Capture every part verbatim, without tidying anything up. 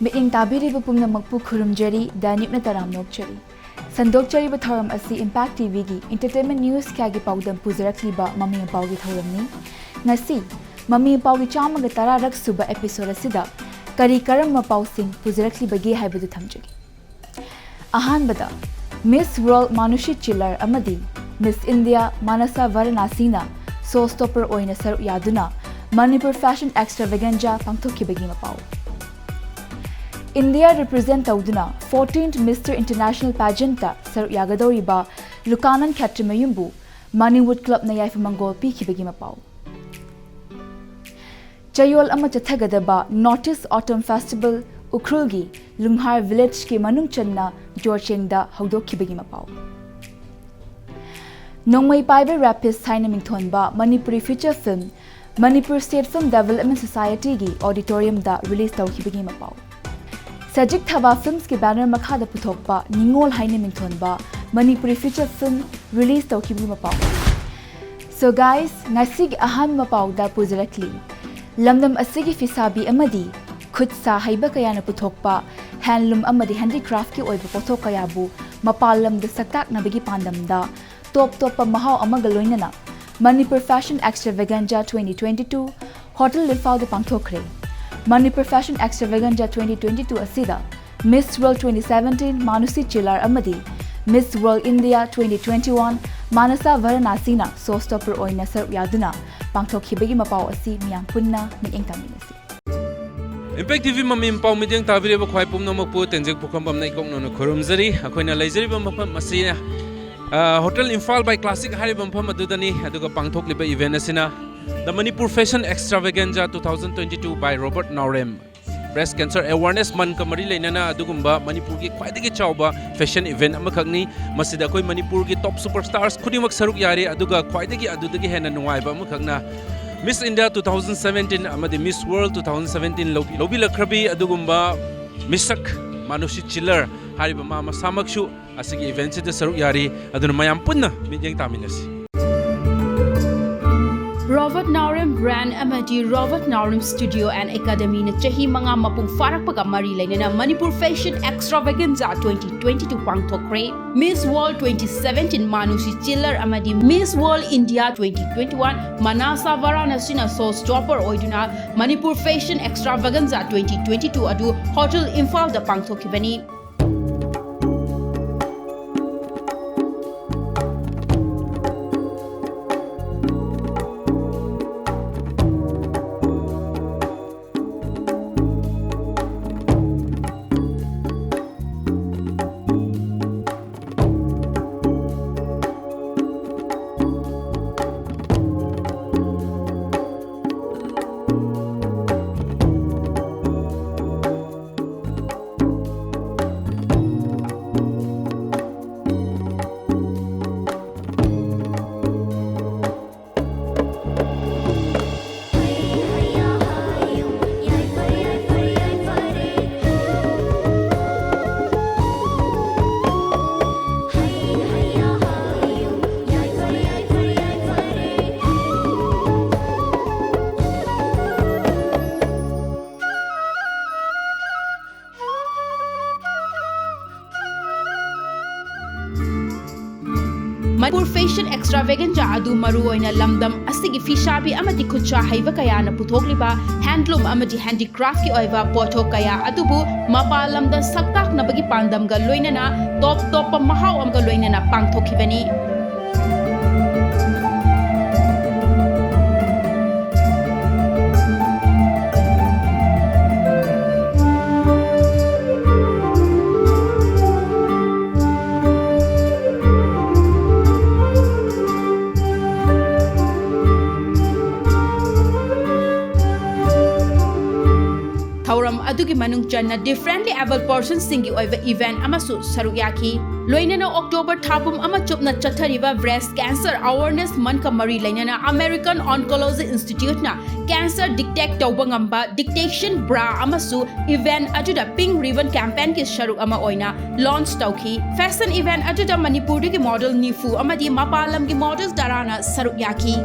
ꯃꯤꯠꯌꯦꯡ ꯇꯥꯕꯤꯔꯤꯕ ꯄꯨꯝꯅꯃꯛꯄꯨ ꯈꯨꯔꯨꯝꯖꯔꯤ, ꯗꯥꯅꯤꯞꯅ ꯇꯔꯥꯝꯅ ꯑꯣꯛꯆꯔꯤ꯫ ꯁꯟꯗꯣꯛꯆꯔꯤꯕ ꯊꯧꯔꯝ ꯑꯁꯤ Impact ꯇꯤꯚꯤꯒꯤ entertainment news ꯀꯌꯥꯒꯤ ꯄꯥꯎꯗꯝ ꯄꯨꯖꯔꯛꯂꯤꯕ ꯃꯃꯤ ꯃꯄꯥꯎꯒꯤ ꯊꯧꯔꯝꯅꯤ꯫ ꯉꯁꯤ ꯃꯃꯤ ꯃꯄꯥꯎꯒꯤ ꯆꯥꯝꯃꯒ ꯇꯔꯥꯔꯛ ꯁꯨꯕ episode ꯑꯁꯤꯗ ꯀꯔꯤ ꯀꯔꯝꯕ ꯄꯥꯎꯁꯤꯡ ꯄꯨꯖꯔꯛꯂꯤꯕꯒꯦ ꯍꯥꯏꯕꯗꯨ ꯊꯝꯖꯒꯦ꯫ ꯑꯍꯥꯟꯕꯗ, Miss World ꯃꯥꯅꯨꯁꯤ ꯆꯤꯜꯂꯔ ꯑꯃꯗꯤ Miss India ꯃꯥꯅꯁꯥ ꯚꯥꯔꯥꯅꯥꯁꯤꯅ show stopper ꯑꯣꯏꯅ ꯁꯔꯨꯛ ꯌꯥꯗꯨꯅ Manipur fashion extravaganza ꯄꯥꯡꯊꯣꯛꯈꯤꯕꯒꯤ ꯃꯄꯥꯎ꯫ India represent ꯇꯧꯗꯨꯅ fourteenth Mister International pageant ꯇ ꯁꯔꯨꯛ ꯌꯥꯒꯗꯧꯔꯤꯕ ꯂꯨꯀꯥꯅꯟ ꯈꯦꯇ꯭ꯔꯤꯃꯌꯨꯝꯕꯨ ꯃꯅꯤꯋꯨꯗ ꯀ꯭ꯂꯕꯅ ꯌꯥꯏꯐ ꯃꯪꯒꯣꯜ ꯄꯤꯈꯤꯕꯒꯤ ꯃꯄꯥꯎ꯫ ꯆꯌꯣꯜ ꯑꯃ ꯆꯠꯊꯒꯗꯕ North East Autumn Festival ꯎꯈ꯭ꯔꯨꯜꯒꯤ ꯂꯨꯝꯍꯥꯔ village ꯀꯤ ꯃꯅꯨꯡ ꯆꯟꯅ ꯖꯣꯔꯆꯦꯡꯗ ꯍꯧꯗꯣꯛꯈꯤꯕꯒꯤ ꯃꯄꯥꯎ꯫ ꯅꯣꯡꯃꯩ ꯄꯥꯏꯕ rapist ꯍꯥꯏꯅ ꯃꯤꯡꯊꯣꯟꯕ Manipuri feature film Manipur State Film Development Society ꯒꯤ auditorium ꯗ release ꯇꯧꯈꯤꯕꯒꯤ ꯃꯄꯥꯎ꯫ ꯁꯖꯤꯛ ꯊꯕꯥ Films ꯀꯤ banner ꯃꯈꯥꯗ ꯄꯨꯊꯣꯛꯄ ꯅꯤꯉꯣꯜ ꯍꯥꯏꯅ ꯃꯤꯡꯊꯣꯟꯕ ꯃꯅꯤꯄꯨꯔꯤ feature film release ꯇꯧꯈꯤꯕꯒꯤ ꯃꯄꯥꯎ꯫ So guys, ꯉꯁꯤꯒꯤ ꯑꯍꯥꯟꯕ ꯃꯄꯥꯎꯗ ꯄꯨꯖꯔꯛꯂꯤ꯫ ꯂꯝꯗꯝ ꯑꯁꯤꯒꯤ ꯐꯤꯁꯥꯕꯤ ꯑꯃꯗꯤ ꯈꯨꯠ ꯁꯥ ꯍꯩꯕ ꯀꯌꯥꯅ ꯄꯨꯊꯣꯛꯄ handloom ꯑꯃꯗꯤ handicraft ꯀꯤ ꯑꯣꯏꯕ ꯄꯣꯠꯊꯣꯛ ꯀꯌꯥꯕꯨ ꯃꯄꯥꯟ ꯂꯝꯗ ꯁꯛꯇꯥꯛꯅꯕꯒꯤ ꯄꯥꯟꯗꯝꯗ ꯇꯣꯞ ꯇꯣꯞꯄ ꯃꯍꯥꯎ ꯑꯃꯒ ꯂꯣꯏꯅꯅ Manipur Fashion Extravaganza twenty twenty-two Hotel Imphal ꯗ ꯄꯥꯡꯊꯣꯛꯈ꯭ꯔꯦ꯫ Manipur Fashion Extravaganza twenty twenty-two ꯑꯁꯤꯗ Miss World twenty seventeen ꯃꯥꯅꯨꯁꯤ ꯆꯤꯜꯂꯔ ꯑꯃꯗꯤ Miss World India twenty twenty-one ꯃꯥꯅꯁꯥ ꯚꯥꯔꯥꯅꯥꯁꯤꯅ show stopper ꯑꯣꯏꯅ ꯁꯔꯨꯛ ꯌꯥꯗꯨꯅ ꯄꯥꯡꯊꯣꯛꯈꯤꯕꯒꯤ ꯃꯄꯥꯎ ꯑꯁꯤ ꯃꯤꯌꯥꯝ ꯄꯨꯟꯅ ꯃꯤꯠꯌꯦꯡ ꯇꯥꯃꯤꯟꯅꯁꯤ꯫ Impact ꯇꯤꯚꯤ ꯃꯃꯤ ꯃꯄꯥꯎ ꯃꯤꯠꯌꯦꯡ ꯇꯥꯕꯤꯔꯤꯕ ꯈ꯭ꯋꯥꯏ ꯄꯨꯝꯅꯃꯛꯄꯨ ꯇꯦꯟꯖꯤꯡ ꯄꯨꯈ꯭ꯔꯝꯕꯝꯅ ꯏꯀꯣꯛ ꯅꯧꯅ ꯈꯨꯔꯨꯝꯖꯔꯤ꯫ ꯑꯩꯈꯣꯏꯅ ꯂꯩꯖꯔꯤꯕ ꯃꯐꯝ ꯑꯁꯤ, ꯑ, Hotel Imphal by Classic ꯍꯥꯏꯔꯤꯕ ꯃꯐꯝ ꯑꯗꯨꯗꯅꯤ꯫ ꯑꯗꯨꯒ ꯄꯥꯡꯊꯣꯛꯂꯤꯕ event ꯑꯁꯤꯅ The Manipur Fashion Extravaganza two thousand twenty-two by Robert Naorem꯫ Breast cancer awareness month ꯀ ꯃꯔꯤ ꯂꯩꯅꯅ ꯑꯗꯨꯒꯨꯝꯕ ꯃꯅꯤꯄꯨꯔꯒꯤ ꯈ꯭ꯋꯥꯏꯗꯒꯤ ꯆꯥꯎꯕ fashion event ꯑꯃꯈꯛꯅꯤ꯫ ꯃꯁꯤꯗ ꯑꯩꯈꯣꯏ ꯃꯅꯤꯄꯨꯔꯒꯤ top superstars ꯈꯨꯗꯤꯡꯃꯛ ꯁꯔꯨꯛ ꯌꯥꯔꯤ, ꯑꯗꯨꯒ ꯈ꯭ꯋꯥꯏꯗꯒꯤ, ꯑꯗꯨꯗꯒꯤ ꯍꯦꯟꯅ ꯅꯨꯡꯉꯥꯏꯕ ꯑꯃꯈꯛꯅ Miss India two thousand seventeen ꯑꯃꯗꯤ Miss World two thousand seventeen ꯂꯧꯕꯤ-, ꯂꯧꯕꯤꯂꯛꯈ꯭ꯔꯕꯤ ꯑꯗꯨꯒꯨꯝꯕ ꯃꯤꯁꯛ ꯃꯥꯅꯨꯁꯤ ꯆꯤꯜꯂꯔ ꯍꯥꯏꯔꯤꯕ ꯃꯥ ꯃꯁꯥꯃꯛꯁꯨ ꯑꯁꯤꯒꯤ event ꯁꯤꯗ ꯁꯔꯨꯛ ꯌꯥꯔꯤ꯫ ꯑꯗꯨꯅ ꯃꯌꯥꯝ ꯄꯨꯟꯅ ꯃꯤꯠꯌꯦꯡ ꯇꯥꯃꯤꯟꯅꯁꯤ꯫ Robert Naorem Brand ꯑꯃꯗꯤ Robert Naorem Studio and Academyꯅ ꯆꯍꯤ ꯃꯉꯥ ꯃꯄꯨꯡ ꯐꯥꯔꯛꯄꯒ ꯃꯔꯤ ꯂꯩꯅꯅ Manipur Fashion Extravaganza twenty twenty-two ꯄꯥꯡꯊꯣꯛꯈ꯭ꯔꯦ꯫ Miss World twenty seventeen Manushi Chillar ꯑꯃꯗꯤ Miss World India twenty twenty-one Manasa Varanasina showstopper ꯑꯣꯏꯗꯨꯅ Manipur Fashion Extravaganza twenty twenty-two ꯑꯗꯨ Hotel Imphalꯗ ꯄꯥꯡꯊꯣꯛꯈꯤꯕꯅꯤ꯫ Manipur Fashion Extravaganza ꯑꯗꯨ ꯃꯔꯨꯑꯣꯏꯅ ꯂꯝꯗꯝ ꯑꯁꯤꯒꯤ ꯐꯤꯁꯥꯕꯤ ꯑꯃꯗꯤ ꯈꯨꯠꯁꯥ ꯍꯩꯕ ꯀꯌꯥꯅ ꯄꯨꯊꯣꯛꯂꯤꯕ handloom ꯑꯃꯗꯤ handicraftꯀꯤ ꯑꯣꯏꯕ ꯄꯣꯠꯊꯣꯛ ꯀꯌꯥ ꯑꯗꯨꯕꯨ ꯃꯄꯥꯟ ꯂꯝꯗ ꯁꯛ ꯇꯥꯛꯅꯕꯒꯤ ꯄꯥꯟꯗꯝꯒ ꯂꯣꯏꯅꯅ top topꯄ ꯃꯍꯥꯎ ꯑꯃꯒ ꯂꯣꯏꯅꯅ ꯄꯥꯡꯊꯣꯛꯈꯤꯕꯅꯤ꯫ ꯊꯧꯔꯝ ꯑꯗꯨꯒꯤ ꯃꯅꯨꯡ ꯆꯟꯅ differently abled personꯁꯤꯡꯒꯤ ꯑꯣꯏꯕ event ꯑꯃꯁꯨ ꯁꯔꯨꯛ ꯌꯥꯈꯤ꯫ ꯂꯣꯏꯅꯅ October ꯊꯥ ꯄꯨꯝ ꯑꯃ ꯆꯨꯞꯅ ꯆꯠꯊꯔꯤꯕ Breast Cancer Awareness Monthꯀ ꯃꯔꯤ ꯂꯩꯅꯅ American Oncology Instituteꯅ cancer detect ꯇꯧꯕ ꯉꯝꯕ detection bra ꯑꯃꯁꯨ event ꯑꯗꯨꯗ Pink Ribbon Campaignꯒꯤ ꯁꯔꯨꯛ ꯑꯃ ꯑꯣꯏꯅ launch ꯇꯧꯈꯤ꯫ Fashion event ꯑꯗꯨꯗ ꯃꯅꯤꯄꯨꯔꯗꯒꯤ model ꯅꯤꯐꯨ ꯑꯃꯗꯤ ꯃꯄꯥꯟ ꯂꯝꯒꯤ model ꯇꯔꯥꯅ ꯁꯔꯨꯛ ꯌꯥꯈꯤ꯫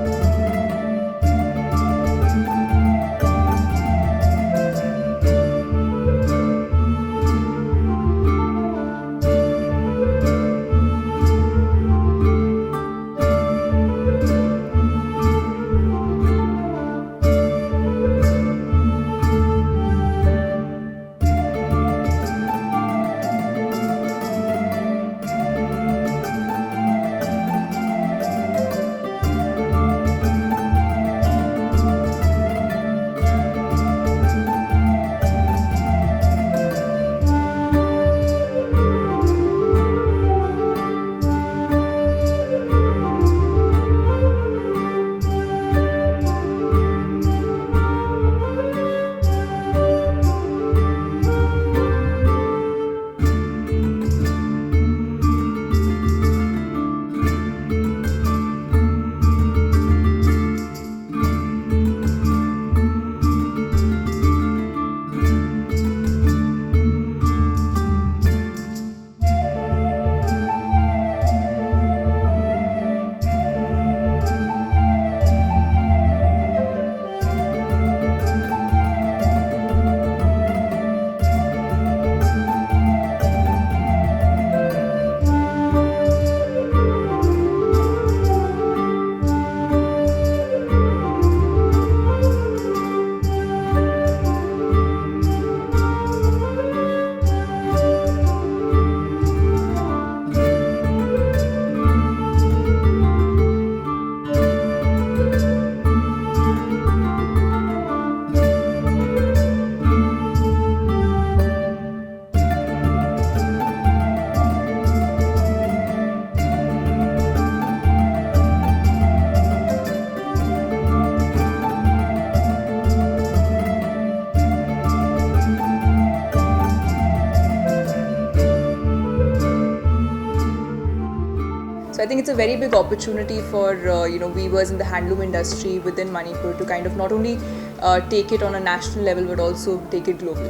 I think it's a very big opportunity for uh, you know weavers in the handloom industry within Manipur to kind of not only uh, take it on a national level but also take it global.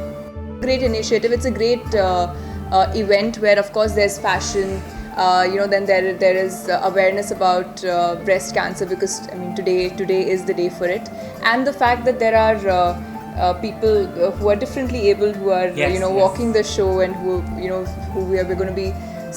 Great initiative. It's a great uh, uh, event where, of course, there's fashion. Uh, you know, then there there is uh, awareness about uh, breast cancer, because I mean today today is the day for it, and the fact that there are uh, uh, people uh, who are differently able who are Yes, you know yes. walking the show and who you know who we are going to be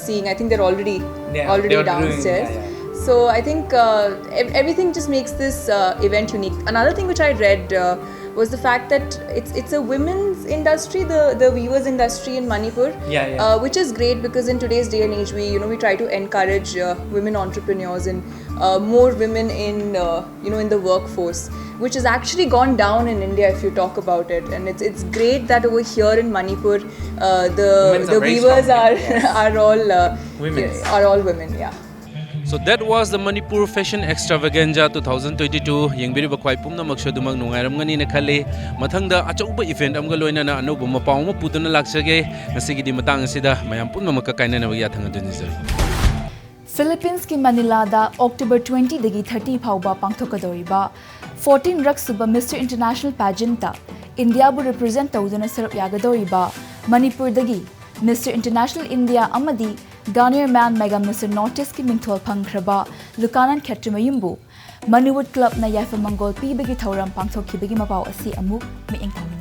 seeing. I think they're already Yeah, already they're doing- downstairs. yeah, yeah. So I think uh, ev- everything just makes this uh, event unique. Another thing which I read uh, was the fact that it's it's a women's industry, the the weavers industry in Manipur, Yeah, yeah. Uh, which is great because in today's day and age we you know we try to encourage uh, women entrepreneurs and uh, more women in uh, you know in the workforce, which has actually gone down in India if you talk about it. And it's it's great that over here in Manipur, uh, the Women's the are very weavers strong, are yes. are all uh, Women. Are all women. Yeah. So that was the Manipur Fashion Extravaganza two thousand twenty-two. ꯌꯦꯡꯕꯤꯔꯤꯕ ꯈ꯭ꯋꯥꯏ ꯄꯨꯝꯅꯃꯛꯁꯨ ꯑꯗꯨꯃꯛ ꯅꯨꯡꯉꯥꯏꯔꯝꯒꯅꯤꯅ ꯈꯜꯂꯤ. ꯃꯊꯪꯗ ꯑꯆꯧꯕ event ꯑꯃꯒ ꯂꯣꯏꯅꯅ ꯑꯅꯧꯕ ꯃꯄꯥꯎ ꯑꯃ ꯄꯨꯗꯨꯅ ꯂꯥꯛꯆꯒꯦ. ꯉꯁꯤꯒꯤꯗꯤ ꯃꯇꯥꯡ ꯑꯁꯤꯗ ꯃꯌꯥꯝ ꯄꯨꯝꯅꯃꯛꯀ ꯀꯥꯏꯅꯅꯕꯒꯤ ꯌꯥꯊꯪ ꯑꯗꯨ ꯅꯤꯖꯔꯤ. ꯐꯤꯂꯤꯄꯤꯟꯁꯀꯤ ꯃꯅꯤꯂꯥꯗ ꯑꯣꯛꯇꯣꯕꯔ twenty ꯗꯒꯤ thirty ꯐꯥꯎꯕ ꯄꯥꯡꯊꯣꯛꯀꯗꯧꯔꯤꯕ fourteen ꯔꯛ ꯁꯨꯕ Mister International Pageantꯇ ꯏꯟꯗꯤꯌꯥꯕꯨ represent ꯇꯧꯗꯨꯅ ꯁꯔꯨꯛ ꯌꯥꯒꯗꯧꯔꯤꯕ ꯃꯅꯤꯄꯨꯔꯗꯒꯤ Mister International India ꯑꯃꯗꯤ Garnier Man Mega Mister North Eastꯀꯤ ꯃꯤꯡꯊꯣꯜ ꯐꯪꯈ꯭ꯔꯕ ꯂꯨꯀꯥꯅꯟ ꯈꯦꯇ꯭ꯔꯤꯃꯌꯨꯝꯕꯨ ꯃꯅꯤꯋꯨꯗ ꯀ꯭ꯂꯕꯅ ꯌꯥꯏꯐ ꯃꯪꯒꯣꯜ ꯄꯤꯕꯒꯤ ꯊꯧꯔꯝ ꯄꯥꯡꯊꯣꯛꯈꯤꯕꯒꯤ ꯃꯄꯥꯎ ꯑꯁꯤ ꯑꯃꯨꯛ ꯃꯤꯠꯌꯦꯡ ꯊꯝꯃꯤ꯫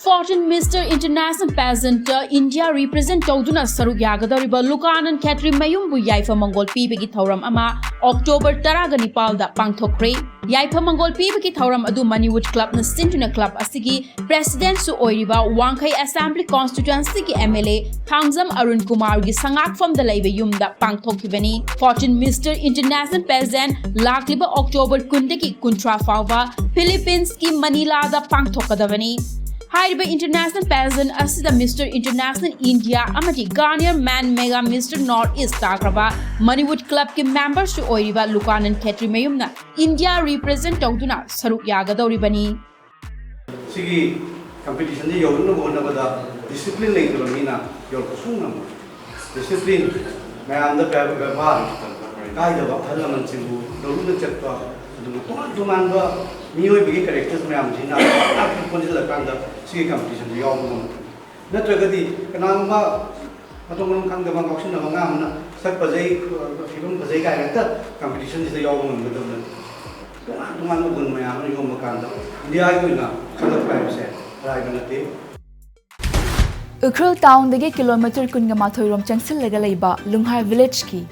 Fourteen Mister International Pageantꯇ ꯏꯟꯗꯤꯌꯥ represent ꯇꯧꯗꯨꯅ ꯁꯔꯨꯛ ꯌꯥꯒꯗꯧꯔꯤꯕ ꯂꯨꯀꯥꯅꯟ ꯈꯦꯇ꯭ꯔꯤꯃꯌꯨꯝꯕꯨ ꯌꯥꯏꯐ ꯃꯪꯒꯣꯜ ꯄꯤꯕꯒꯤ ꯊꯧꯔꯝ ꯑꯃ ꯑꯣꯛꯇꯣꯕꯔ ꯇꯔꯥꯒ ꯅꯤꯄꯥꯜꯗ ꯄꯥꯡꯊꯣꯛꯈ꯭ꯔꯦ꯫ ꯌꯥꯏꯐ ꯃꯪꯒꯣꯜ ꯄꯤꯕꯒꯤ ꯊꯧꯔꯝ ꯑꯗꯨ ꯃꯅꯤꯋꯨꯗ ꯀ꯭ꯂꯕꯅ ꯁꯤꯟꯗꯨꯅ ꯀ꯭ꯂꯕ ꯑꯁꯤꯒꯤ presidentꯁꯨ ꯑꯣꯏꯔꯤꯕ ꯋꯥꯡꯈꯩ Assembly Constituencyꯒꯤ MLA ꯊꯥꯡꯖꯝ ꯑꯔꯨꯟ ꯀꯨꯃꯥꯔꯒꯤ ꯁꯉꯥꯛꯐꯝꯗ ꯂꯩꯕ ꯌꯨꯝꯗ ꯄꯥꯡꯊꯣꯛꯈꯤꯕꯅꯤ꯫ Fourteen Mister International Pageant ꯂꯥꯛꯂꯤꯕ ꯑꯣꯛꯇꯣꯕꯔ ꯀꯨꯟꯗꯒꯤ ꯀꯨꯟꯊ꯭ꯔꯥ ꯐꯥꯎꯕ ꯐꯤꯂꯤꯄꯤꯟꯁꯀꯤ ꯃꯅꯤꯂꯥꯗ ꯄꯥꯡꯊꯣꯛꯀꯗꯕꯅꯤ꯫ ꯍꯥꯏꯔꯤꯕ International Pageant ꯑꯁꯤꯗ Mister International India ꯑꯃꯗꯤ Garnier Man Mega Mister North East ꯇꯥꯈ꯭ꯔꯕ ꯃꯅꯤꯋꯨꯗ ꯀ꯭ꯂꯕꯀꯤ memberꯁꯨ ꯑꯣꯏꯔꯤꯕ ꯂꯨꯀꯥꯅꯟ ꯈꯦꯇ꯭ꯔꯤꯃꯌꯨꯝꯅ ꯏꯟꯗꯤꯌꯥ represent ꯇꯧꯗꯨꯅ ꯁꯔꯨꯛ ꯌꯥꯒꯗꯧꯔꯤꯕꯅꯤ꯫ ꯁꯤꯒꯤ competitionꯁꯤ ꯌꯧꯅꯕ ꯍꯣꯠꯅꯕꯗ discipline ꯂꯩꯇꯕ ꯃꯤꯅ ꯌꯧꯔꯛꯄ ꯁꯨꯡꯉꯝ ꯉꯝꯃꯣꯏ꯫ Discipline ꯃꯌꯥꯝꯗ ꯕꯦ-, ꯕꯦꯕꯥꯔ ꯀꯥꯏꯗꯕ ꯑꯍꯜ ꯂꯃꯟꯁꯤꯡꯕꯨ ꯂꯧꯔꯨꯅ ꯆꯠꯄ, ꯑꯗꯨꯒ ꯇꯣꯉꯥꯟ ꯇꯣꯉꯥꯟꯕ ꯃꯤꯑꯣꯏꯕꯒꯤ ꯀꯦꯔꯦꯛꯇꯔ ꯃꯌꯥꯝꯁꯤꯅ ꯄꯨꯟꯁꯤꯜꯂꯀꯥꯟꯗ ꯁꯤꯒꯤ ꯀꯝꯄꯤꯇꯤꯁꯟꯁꯤ ꯌꯥꯎꯕ ꯉꯝꯕꯅꯤ꯫ ꯅꯠꯇ꯭ꯔꯒꯗꯤ ꯀꯅꯥꯒꯨꯝꯕ ꯃꯊꯣꯡ ꯃꯔꯝ ꯈꯪꯗꯕ ꯉꯥꯎꯁꯤꯟꯅꯕ ꯑꯉꯥꯡ ꯑꯃꯅ ꯁꯛ ꯐꯖꯩ, ꯐꯤꯕꯝ ꯐꯖꯩ ꯀꯥꯏꯅ ꯍꯦꯛꯇ ꯀꯝꯄꯤꯇꯤꯁꯟꯁꯤꯗ ꯌꯥꯎꯕ ꯉꯝꯒꯗꯕ ꯅꯠꯇꯦ꯫ ꯇꯣꯉꯥꯟ ꯇꯣꯉꯥꯟꯕ ꯒꯨꯟ ꯃꯌꯥꯝ ꯑꯃ ꯌꯣꯝꯕ ꯀꯥꯟꯗ ꯏꯟꯗꯤꯌꯥꯒꯤ ꯑꯣꯏꯅ ꯈꯜꯂꯛꯄ ꯍꯥꯏꯕꯁꯦ ꯑꯔꯥꯏꯕ ꯅꯠꯇꯦ꯫ ꯎꯈ꯭ꯔꯨꯜ ꯇꯥꯎꯟꯗꯒꯤ ꯀꯤꯂꯣꯃꯤꯇꯔ ꯀꯨꯟꯒ ꯃꯥꯊꯣꯏ ꯔꯣꯝ ꯆꯪꯁꯤꯜꯂꯒ ꯂꯩꯕ ꯂꯨꯡꯍꯥꯔ ꯚꯤꯂꯦꯖꯀꯤ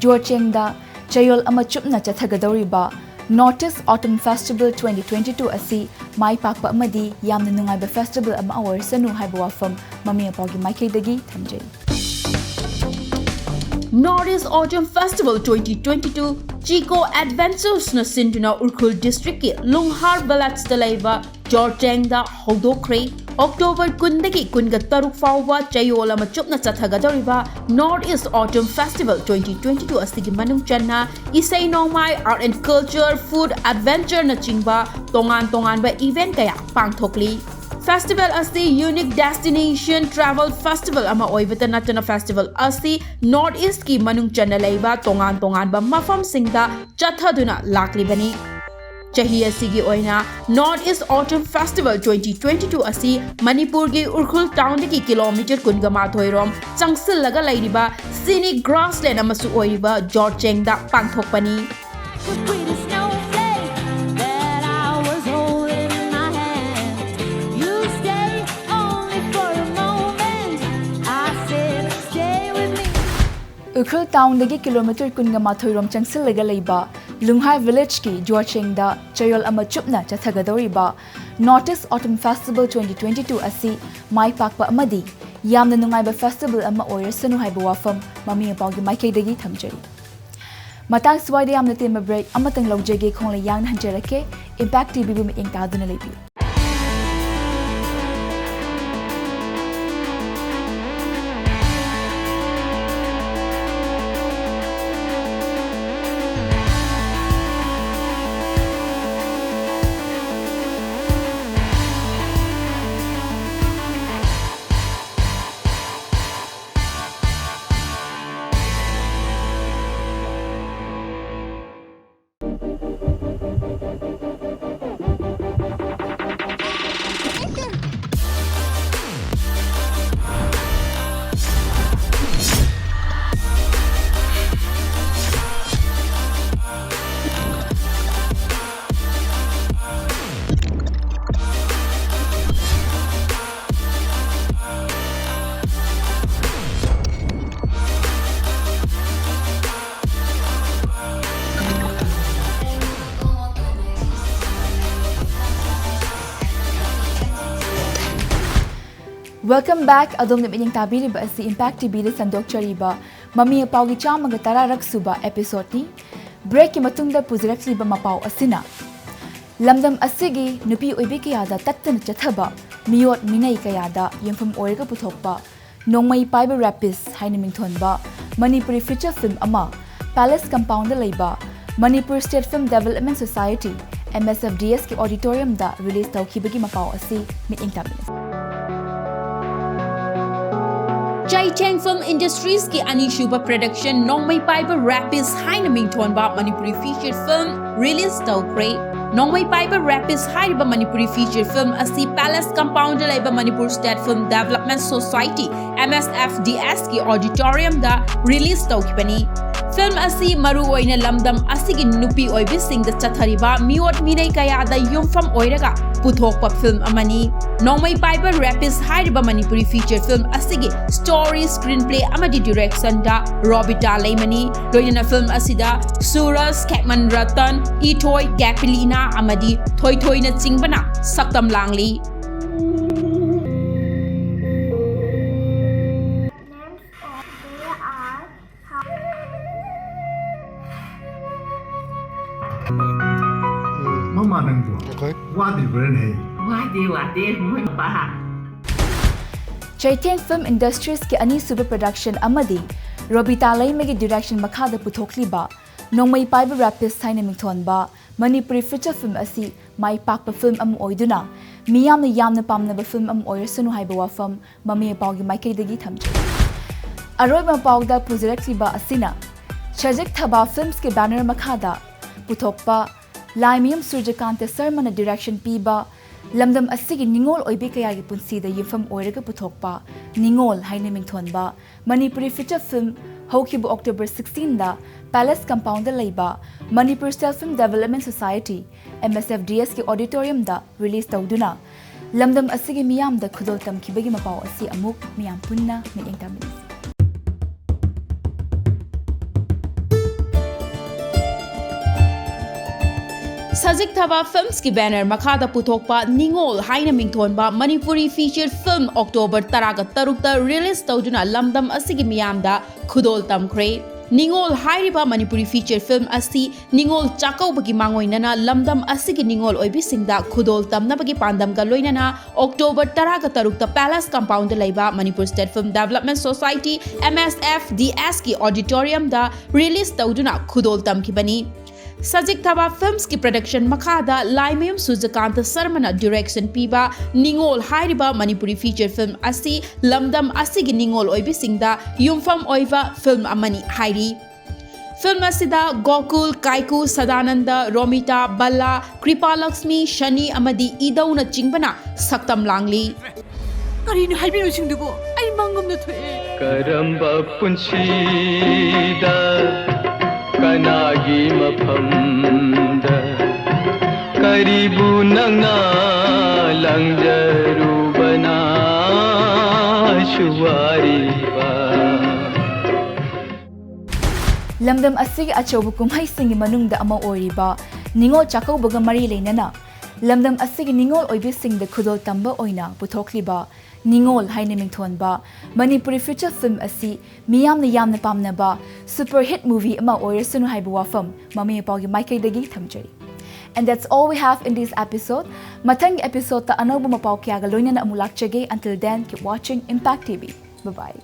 ꯖꯣꯔꯆꯦꯡꯗ ꯆꯌꯣꯜ ꯑꯃ ꯆꯨꯞꯅ ꯆꯠꯊꯒꯗꯧꯔꯤꯕ North East Autumn Festival twenty twenty-two ꯑꯁꯤ ꯃꯥꯏ ꯄꯥꯛꯄ ꯑꯃꯗꯤ ꯌꯥꯝꯅ ꯅꯨꯡꯉꯥꯏꯕ ꯐꯦꯁꯇꯤꯚꯦꯜ ꯑꯃ ꯑꯣꯏꯔꯁꯅꯨ ꯍꯥꯏꯕ ꯋꯥꯐꯝ ꯃꯃꯤ ꯑꯄꯥꯎꯒꯤ ꯃꯥꯏꯀꯩꯗꯒꯤ ꯊꯝꯖꯔꯤ꯫ North East Autumn Festival twenty twenty-two ꯆꯤꯀꯣ ꯑꯦꯗꯚꯦꯟꯆꯔꯁꯅ ꯁꯤꯟꯗꯨꯅ ꯎꯈ꯭ꯔꯨꯜ ꯗꯤꯁꯇ꯭ꯔꯤꯛꯀꯤ ꯂꯨꯡꯍꯥꯔ ꯚꯤꯂꯦꯖꯇ ꯂꯩꯕ ꯖꯣꯔꯆꯦꯡꯗ ꯍꯧꯗꯣꯛꯈ꯭ꯔꯦ꯫ ꯑꯣꯛꯇꯣꯕꯔ ꯀꯨꯟꯗꯒꯤ ꯀꯨꯟꯒ ꯇꯔꯨꯛ ꯐꯥꯎꯕ ꯆꯌꯣꯜ ꯑꯃ ꯆꯨꯞꯅ ꯆꯠꯊꯒꯗꯧꯔꯤꯕ North East Autumn Festival twenty twenty-two ꯑꯁꯤꯒꯤ ꯃꯅꯨꯡ ꯆꯟꯅ ꯏꯁꯩ ꯅꯣꯡꯃꯥꯏ, art and culture, food, adventureꯅꯆꯤꯡꯕ ꯇꯣꯉꯥꯟ ꯇꯣꯉꯥꯟꯕ event ꯀꯌꯥ ꯄꯥꯡꯊꯣꯛꯂꯤ꯫ ꯐꯦꯁꯇꯤꯚꯦꯜ ꯑꯁꯤ unique destination travel festival ꯑꯃ ꯑꯣꯏꯕꯇ ꯅꯠꯇꯅ ꯐꯦꯁꯇꯤꯚꯦꯜ ꯑꯁꯤ North Eastꯀꯤ ꯃꯅꯨꯡ ꯆꯟꯅ ꯂꯩꯕ ꯇꯣꯉꯥꯟ ꯇꯣꯉꯥꯟꯕ ꯃꯐꯝꯁꯤꯡꯗ ꯆꯠꯊꯗꯨꯅ ꯂꯥꯛꯂꯤꯕꯅꯤ꯫ ꯆꯍꯤ ꯑꯁꯤꯒꯤ ꯑꯣꯏꯅ North East Autumn Festival twenty twenty-two ꯑꯁꯤ ꯃꯅꯤꯄꯨꯔꯒꯤ ꯎꯈ꯭ꯔꯨꯜ ꯇꯥꯎꯟꯗꯒꯤ ꯀꯤꯂꯣꯃꯤꯇꯔ ꯀꯨꯟꯒ ꯃꯥꯊꯣꯏ ꯔꯣꯝ ꯆꯪꯁꯤꯜꯂꯒ ꯂꯩꯔꯤꯕ scenic grassland ꯑꯃꯁꯨ ꯑꯣꯏꯔꯤꯕ ꯖꯣꯔꯆꯦꯡꯗ ꯄꯥꯡꯊꯣꯛꯄꯅꯤ꯫ The pretty snowflake that I was holding in my hand. You stay only for a moment. I said, stay with me. Ukhrul ꯇꯥꯎꯟꯗꯒꯤ ꯀꯤꯂꯣꯃꯤꯇꯔ ꯀꯨꯟꯒ ꯃꯥꯊꯣꯏ ꯔꯣꯝ ꯆꯪꯁꯤꯜꯂꯒ ꯂꯩꯕ ꯂꯨꯡꯍꯥꯏ ꯚꯤꯂꯦꯖꯀꯤ ꯖꯣꯔꯆꯦꯡꯗ ꯆꯌꯣꯜ ꯑꯃ ꯆꯨꯞꯅ ꯆꯠꯊꯒꯗꯧꯔꯤꯕ North East Autumn Festival twenty twenty-two ꯑꯁꯤ ꯃꯥꯏ ꯄꯥꯛꯄ ꯑꯃꯗꯤ ꯌꯥꯝꯅ ꯅꯨꯡꯉꯥꯏꯕ ꯐꯦꯁꯇꯤꯚꯦꯜ ꯑꯃ ꯑꯣꯏꯔꯁꯅꯨ ꯍꯥꯏꯕ ꯋꯥꯐꯝ ꯃꯃꯤ ꯑꯄꯥꯎꯒꯤ ꯃꯥꯏꯀꯩꯗꯒꯤ ꯊꯝꯖꯔꯤ꯫ ꯃꯇꯥꯡ ꯁ꯭ꯋꯥꯏꯗ ꯌꯥꯝꯅ ꯇꯦꯟꯕ ꯕ꯭ꯔꯦꯛ ꯑꯃꯇꯪ ꯂꯧꯖꯒꯦ, ꯈꯣꯡꯂꯩ ꯌꯥꯡꯅ ꯍꯟꯖꯔꯛꯀꯦ꯫ ꯏꯝꯄꯦꯛ ꯇꯤꯚꯤꯕꯨ ꯃꯤꯠꯌꯦꯡ ꯇꯥꯗꯨꯅ ꯂꯩꯕꯤꯌꯨ꯫ Welcome back. ꯑꯗꯣꯝꯅ ꯃꯤꯠꯌꯦꯡ ꯇꯥꯕꯤꯔꯤꯕ ꯑꯁꯤ Impact TVꯗ ꯁꯟꯗꯣꯛꯆꯔꯤꯕ ꯃꯃꯤ ꯃꯄꯥꯎꯒꯤ ꯆꯥꯝꯃꯒ ꯇꯔꯥꯔꯛ ꯁꯨꯕ episodeꯅꯤ꯫ Breakꯀꯤ ꯃꯇꯨꯡꯗ ꯄꯨꯖꯔꯛꯂꯤꯕ ꯃꯄꯥꯎ ꯑꯁꯤꯅ ꯂꯝꯗꯝ ꯑꯁꯤꯒꯤ ꯅꯨꯄꯤ ꯑꯣꯏꯕꯤ ꯀꯌꯥꯗ ꯇꯠꯇꯅ ꯆꯠꯊꯕ ꯃꯤꯑꯣꯠ ꯃꯤꯅꯩ ꯀꯌꯥꯗ ꯌꯨꯝꯐꯝ ꯑꯣꯏꯔꯒ ꯄꯨꯊꯣꯛꯄ ꯅꯣꯡꯃꯩ ꯄꯥꯏꯕ rapist ꯍꯥꯏꯅ ꯃꯤꯡꯊꯣꯟꯕ ꯃꯅꯤꯄꯨꯔꯤ feature film ꯑꯃ Palace Compoundꯗ ꯂꯩꯕ Manipur State Film Development Society, MSFDSꯀꯤ auditoriumꯗ release ꯇꯧꯈꯤꯕꯒꯤ ꯃꯄꯥꯎ ꯑꯁꯤ ꯃꯤꯠꯌꯦꯡ ꯇꯥꯃꯤꯟꯅꯁꯤ꯫ ꯆꯩꯊꯦꯡ Film Industriesꯀꯤ ꯑꯅꯤꯁꯨꯕ production ꯅꯣꯡꯃꯩ ꯄꯥꯏꯕ rapist ꯍꯥꯏꯅ ꯃꯤꯡꯊꯣꯟꯕ ꯃꯅꯤꯄꯨꯔꯤ feature film release ꯇꯧꯈ꯭ꯔꯦ꯫ ꯅꯣꯡꯃꯩ ꯄꯥꯏꯕ rapist ꯍꯥꯏꯔꯤꯕ ꯃꯅꯤꯄꯨꯔꯤ feature film ꯑꯁꯤ Palace Compoundꯗ ꯂꯩꯕ Manipur State Film Development Society, MSFDSꯀꯤ auditoriumꯗ release ꯇꯧꯈꯤꯕꯅꯤ꯫ Film ꯑꯁꯤ ꯃꯔꯨꯑꯣꯏꯅ ꯂꯝꯗꯝ ꯑꯁꯤꯒꯤ ꯅꯨꯄꯤ ꯑꯣꯏꯕꯤꯁꯤꯡꯗ ꯆꯠꯊꯔꯤꯕ ꯃꯤꯑꯣꯠ ꯃꯤꯅꯩ ꯀꯌꯥꯗ ꯌꯨꯝꯐꯝ ꯑꯣꯏꯔꯒ ꯄꯨꯊꯣꯛꯄ film ꯑꯃꯅꯤ꯫ ꯅꯣꯡꯃꯩ ꯄꯥꯏꯕ rapist ꯍꯥꯏꯔꯤꯕ ꯃꯅꯤꯄꯨꯔꯤ feature film ꯑꯁꯤꯒꯤ story, screenplay ꯑꯃꯗꯤ directionꯗ ꯔꯣꯕꯤꯇꯥ ꯂꯩꯃꯅꯤ꯫ ꯂꯣꯏꯅꯅ film ꯑꯁꯤꯗ ꯁꯨꯔꯖ, ꯈꯦꯛꯃꯟ ꯔꯇꯟ, ꯏꯊꯣꯏ, ꯀꯦꯄꯤꯂꯤꯅꯥ ꯑꯃꯗꯤ ꯊꯣꯏꯊꯣꯏꯅꯆꯤꯡꯕꯅ ꯁꯛꯇꯝ ꯂꯥꯡꯂꯤ꯫ Names of they are ꯃꯃꯥ ꯅꯪꯕꯨ Okay. ꯋꯥꯗ꯭ꯔꯤꯕ꯭ꯔꯥꯅꯦ? ꯋꯥꯗꯦ ꯋꯥꯗꯦ ꯃꯣꯏ ꯃꯄꯥ꯫ ꯆꯩꯊꯦꯡ Film Industriesꯀꯤ ꯑꯅꯤꯁꯨꯕ production ꯑꯃꯗꯤ ꯔꯣꯕꯤꯇꯥ ꯂꯩꯃꯒꯤ direction ꯃꯈꯥꯗ ꯄꯨꯊꯣꯛꯂꯤꯕ ꯅꯣꯡꯃꯩ ꯄꯥꯏꯕ rapist ꯍꯥꯏꯅ ꯃꯤꯡꯊꯣꯟꯕ ꯃꯅꯤꯄꯨꯔꯤ feature film ꯑꯁꯤ ꯃꯥꯏ ꯄꯥꯛꯄ film ꯑꯃ ꯑꯣꯏꯗꯨꯅ ꯃꯤꯌꯥꯝꯅ ꯌꯥꯝꯅ ꯄꯥꯝꯅꯕ film ꯑꯃ ꯑꯣꯏꯔꯁꯅꯨ ꯍꯥꯏꯕ ꯋꯥꯐꯝ ꯃꯃꯤ ꯃꯄꯥꯎꯒꯤ ꯃꯥꯏꯀꯩꯗꯒꯤ ꯊꯝꯖꯩ꯫ ꯑꯔꯣꯏꯕ ꯃꯄꯥꯎꯗ ꯄꯨꯖꯔꯛꯂꯤꯕ ꯑꯁꯤꯅ ꯁꯖꯤꯛ ꯊꯕꯥ Filmsꯀꯤ banner ꯃꯈꯥꯗ ꯄꯨꯊꯣꯛꯄ ꯂꯥꯏꯃꯌꯨꯝ ꯁꯨꯔꯖꯀꯥꯟꯇ ꯁꯔꯃꯅ direction ꯄꯤꯕ ꯂꯝꯗꯝ ꯑꯁꯤꯒꯤ ꯅꯤꯉꯣꯜ ꯑꯣꯏꯕꯤ ꯀꯌꯥꯒꯤ ꯄꯨꯟꯁꯤꯗ ꯌꯨꯝꯐꯝ ꯑꯣꯏꯔꯒ ꯄꯨꯊꯣꯛꯄ ꯅꯤꯉꯣꯜ ꯍꯥꯏꯅ ꯃꯤꯡꯊꯣꯟꯕ ꯃꯅꯤꯄꯨꯔꯤ feature film ꯍꯧꯈꯤꯕ October sixteenꯗ Palace Compoundꯗ ꯂꯩꯕ Manipur State Film Development Society, MSFDSꯀꯤ auditoriumꯗ release ꯇꯧꯗꯨꯅ ꯂꯝꯗꯝ ꯑꯁꯤꯒꯤ ꯃꯤꯌꯥꯝꯗ ꯈꯨꯗꯣꯜ ꯇꯝꯈꯤꯕꯒꯤ ꯃꯄꯥꯎ ꯑꯁꯤ ꯑꯃꯨꯛ ꯃꯤꯌꯥꯝ ꯄꯨꯟꯅ ꯃꯤꯠꯌꯦꯡ ꯇꯥꯃꯤꯟꯅꯁꯤ꯫ ꯁꯖꯤꯛ ꯊꯕꯥ ꯐꯤꯜꯝꯁꯀꯤ ꯕꯦꯅꯔ ꯃꯈꯥꯗ ꯄꯨꯊꯣꯛꯄ ꯅꯤꯉꯣꯜ ꯍꯥꯏꯅ ꯃꯤꯡꯊꯣꯟꯕ ꯃꯅꯤꯄꯨꯔꯤ ꯐꯤꯆꯔ ꯐꯤꯜꯝ ꯑꯣꯛꯇꯣꯕꯔ ꯇꯔꯥꯒ ꯇꯔꯨꯛꯇ ꯔꯤꯂꯤꯖ ꯇꯧꯗꯨꯅ ꯂꯝꯗꯝ ꯑꯁꯤꯒꯤ ꯃꯤꯌꯥꯝꯗ ꯈꯨꯗꯣꯜ ꯇꯝꯈ꯭ꯔꯦ꯫ ꯅꯤꯉꯣꯜ ꯍꯥꯏꯔꯤꯕ ꯃꯅꯤꯄꯨꯔꯤ ꯐꯤꯆꯔ ꯐꯤꯜꯝ ꯑꯁꯤ ꯅꯤꯉꯣꯜ ꯆꯥꯛꯀꯧꯕꯒꯤ ꯃꯥꯡꯑꯣꯏꯅꯅ ꯂꯝꯗꯝ ꯑꯁꯤꯒꯤ ꯅꯤꯉꯣꯜ ꯑꯣꯏꯕꯤꯁꯤꯡꯗ ꯈꯨꯗꯣꯜ ꯇꯝꯅꯕꯒꯤ ꯄꯥꯟꯗꯝꯒ ꯂꯣꯏꯅꯅ ꯑꯣꯛꯇꯣꯕꯔ ꯇꯔꯥꯒ ꯇꯔꯨꯛꯇ ꯄꯦꯂꯦꯁ ꯀꯝꯄꯥꯎꯟꯗ ꯂꯩꯕ Manipur state film development society, M S F D ꯑꯦꯁꯀꯤ ꯑꯣꯗꯤꯇꯣꯔꯤꯌꯝꯗ ꯔꯤꯂꯤꯖ ꯇꯧꯗꯨꯅ ꯈꯨꯗꯣꯜ ꯇꯝꯈꯤꯕꯅꯤ꯫ ꯁꯖꯤꯛ ꯊꯕꯥ ꯐꯤꯜꯝꯁꯀꯤ ꯄ꯭ꯔꯗꯛꯁꯟ ꯃꯈꯥꯗ ꯂꯥꯏꯃꯌꯨꯝ ꯁꯨꯖꯀꯥꯟꯇ ꯁꯔꯃꯅ ꯗꯤꯔꯦꯛꯁꯟ ꯄꯤꯕ ꯅꯤꯉꯣꯜ ꯍꯥꯏꯔꯤꯕ ꯃꯅꯤꯄꯨꯔꯤ ꯐꯤꯆꯔ ꯐꯤꯜꯝ ꯑꯁꯤ ꯂꯝꯗꯝ ꯑꯁꯤꯒꯤ ꯅꯤꯉꯣꯜ ꯑꯣꯏꯕꯤꯁꯤꯡꯗ ꯌꯨꯝꯐꯝ ꯑꯣꯏꯕ ꯐꯤꯜꯝ ꯑꯃꯅꯤ ꯍꯥꯏꯔꯤ꯫ ꯐꯤꯜꯝ ꯑꯁꯤꯗ ꯒꯣꯀꯨꯜ, ꯀꯥꯏꯀꯨ, ꯁꯗꯥꯅꯟꯗ, ꯔꯣꯃꯤꯇꯥ, ꯕꯜꯂꯥ, ꯀ꯭ꯔꯤꯄꯥꯂꯛꯁꯃꯤ, ꯁꯅꯤ ꯑꯃꯗꯤ ꯏꯗꯧꯅꯆꯤꯡꯕꯅ ꯁꯛꯇꯝ ꯂꯥꯡꯂꯤ꯫ ꯀꯔꯤꯅꯣ ꯍꯥꯏꯕꯤꯔꯨꯁꯤꯡꯗꯨꯕꯨ? ꯑꯩ ꯃꯪꯒꯨꯝꯅ ꯊꯣꯛꯑꯦ꯫ ꯀꯔꯝꯕ ꯄꯨꯟꯁꯤꯗ ꯀꯅꯥꯒꯤ ꯃꯐꯝꯗ ꯀꯔꯤꯕꯨ ꯅꯪꯅ ꯂꯪꯖꯔꯨꯕꯅꯁꯨ ꯋꯥꯔꯤꯕ? ꯂꯝꯗꯝ ꯑꯁꯤꯒꯤ ꯑꯆꯧꯕ ꯀꯨꯝꯍꯩꯁꯤꯡꯒꯤ ꯃꯅꯨꯡꯗ ꯑꯃ ꯑꯣꯏꯔꯤꯕ ꯅꯤꯉꯣꯜ ꯆꯥꯛꯀꯧꯕꯒ ꯃꯔꯤ ꯂꯩꯅꯅ ꯂꯝꯗꯝ ꯑꯁꯤꯒꯤ ꯅꯤꯉꯣꯜ ꯑꯣꯏꯕꯤꯁꯤꯡꯗ ꯈꯨꯗꯣꯜ ꯇꯝꯕ ꯑꯣꯏꯅ ꯄꯨꯊꯣꯛꯂꯤꯕ ꯅꯤꯉꯣꯜ ꯍꯥꯏꯅ ꯃꯤꯡꯊꯣꯟꯕ ꯃꯅꯤꯄꯨꯔꯤ ꯐꯤꯆꯔ ꯐꯤꯜꯝ ꯑꯁꯤ ꯃꯤꯌꯥꯝꯅ ꯌꯥꯝꯅ ꯄꯥꯝꯅꯕ ꯁꯨꯄꯔ ꯍꯤꯠ ꯃꯨꯚꯤ ꯑꯃ ꯑꯣꯏꯔꯁꯅꯨ ꯍꯥꯏꯕ ꯋꯥꯐꯝ ꯃꯃꯤ ꯃꯄꯥꯒꯤ ꯃꯥꯏꯀꯩꯗꯒꯤ ꯊꯝꯖꯔꯤ꯫ And that's all we have in this episode. ꯃꯊꯪꯒꯤ ꯑꯦꯄꯤꯁꯣꯗꯇ ꯑꯅꯧꯕ ꯃꯄꯥꯎ ꯀꯌꯥꯒ ꯂꯣꯏꯅꯅ ꯑꯃꯨꯛ ꯂꯥꯛꯆꯒꯦ. Until then, keep watching Impact T V. Bye bye.